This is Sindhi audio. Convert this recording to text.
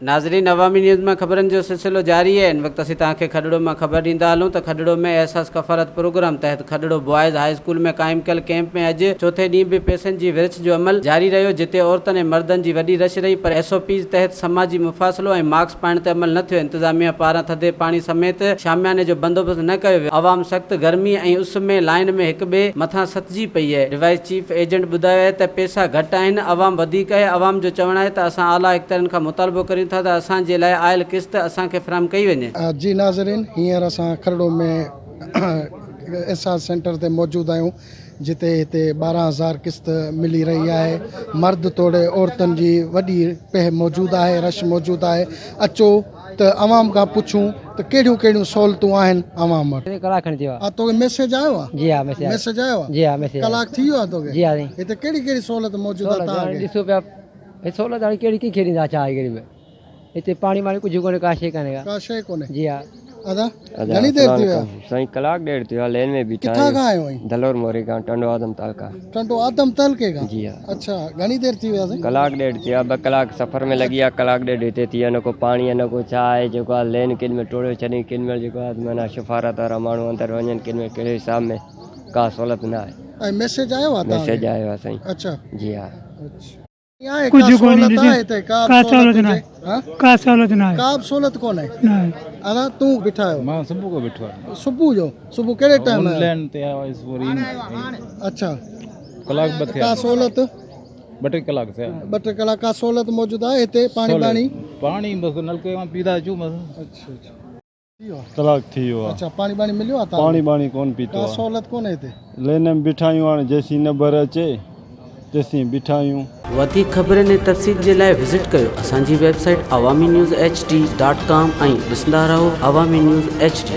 ناظرين عوامي نيوز مان خبرن جو سلسلو جاري آهي هن وقت اسين توهان کي کڏڙو مان خبر ڏيندا هلون ته کڏڙو ۾ احساس ڪفالت پروگرام تحت کڏڙو بوائز هاء اسڪول ۾ قائم ڪيل ڪئمپ ۾ اڄ چوٿين ڏينهن به پئسن جي ورڇ جو عمل جاري رهيو جتي عورتن ۽ مردن جي وڏي رش رهي پر ايس او پيز تحت سماجي مفاصلو ۽ ماسڪ پائڻ تي عمل نه ٿيو انتظاميا پاران ٿڌي پاڻي سميت شامياني جو بندوبست نه ڪيو ويو عوام سخت گرمي ۽ اس ۾ لائين ۾ هڪ ٻئي مٿان ستجي پئي آهي روايت چيف ايجنٽ ٻڌايو آهي ته پئسا گهٽ آهن عوام وڌيڪ آهي عوام جو چوڻ آهي ته اسان اعليٰ اختيارين کان مطالبو ڪريون ٿا ته اسان جي لاء آيل قسط اسان کي فراهم ڪئي وڃي. جي ناظرين هينئر اسان کرڙو ۾ احساس سينٽر تي موجود آهيون جتي هتي 12000 قسط ملي رهي آهي مرد توڙي عورتن جي وڏي پهه موجود آهي رش موجود آهي اچو ته عوام کان پڇون ته ڪهڙيون ڪهڙيون سهولتون آهن عوام وٽ. ڪلاڪ کن ٿيو آ. ها توکي ميسيج آيو آ؟ جي ها ميسيج آيو. ميسيج آيو آ؟ جي ها ميسيج آيو. ڪلاڪ ٿي ويو آ توکي؟ جي ها سائين. هتي ڪهڙي ڪهڙي سهولت موجود آ سهولت توهان هاڻي کي؟ ڏسو پيا هي سهولت هاڻي ڪهڙي ڪنهن کي ڏيندا ڇا آهي ڪهڙي ۾ هتي پاڻي واڻي ڪجهه ڪونهي ڪا شيء ڪانهي ڪا. ڪا شيء ڪونهي. جي ها. ادا ادا گهڻي دير السلام ٿي ويو آ؟ عليڪم سائين ڪلاڪ ڏيڍ ٿيو آ لين ۾ بيٺا ڪٿان کان آيو آهين؟ دلور موري کان ٽنڊو آدم تعلقه. ٽنڊو آدم تعلقي کان؟ جي ها. اڇا گهڻي دير ٿي وئي آ سائين؟ ڪلاڪ ڏيڍ ٿيو آ ٻه ڪلاڪ سفر ۾ لڳي ويا ڪلاڪ ڏيڍ هتي ٿي ويا نه ڪو پاڻي آ نه ڪو ڇا آهي جيڪو آ لين ڪن ۾ ٽوڙيو ڇڏين ڪن مهل جيڪو آ معنيٰ شفارت وارا ماڻهو اندر وڃن ڪن ۾ ڪهڙي حساب ۾ ڪا سهولت نه آهي. ۽ ميسيج آيو آ توهان کي؟ ميسيج آيو آ سائين. اڇا. جي ها. اڇا. آهي ڪا ڪجهه ڪونهي سهولت ڏسي آهي هتي ڪا ڪا به سهولت سهولت ناهي هجي ها ڪا سهولت ناهي ڪا به سهولت ڪونهي ناهي ادا تون بيٺا آهيو مان صبح کان بيٺو آهيان صبح جو صبح ڪهڙي ٽائيم آيو آنلائن تي آيو آهيس وري اڇا ڪلاڪ ٻه ٿيا ڪا سهولت ٻه ٽي ڪلاڪ ٿيا ٻه ٽي ڪلاڪ ڪا سهولت موجود آهي هتي پاڻي ٻاڻي پاڻي بس نلڪي مان پيدا اچون بس اڇا اڇا ڪلاڪ ٿي ويو آ. اڇا پاڻي ٻاڻي مليو آ تان پاڻي ٻاڻي ڪون پيتو ڪا آ. سهولت ڪونهي هتي. لين ۾ بيٺا آهيون هاڻي جيسين نمبر اچي تيسين بيٺا آهيون. وڌيڪ خبرن ۽ تفصيل جي لاء وزٽ ڪيو اسان جي website Awami news H D dot com ۽ ڏسندا رهو عوامي نيوز ايڇ ڊي.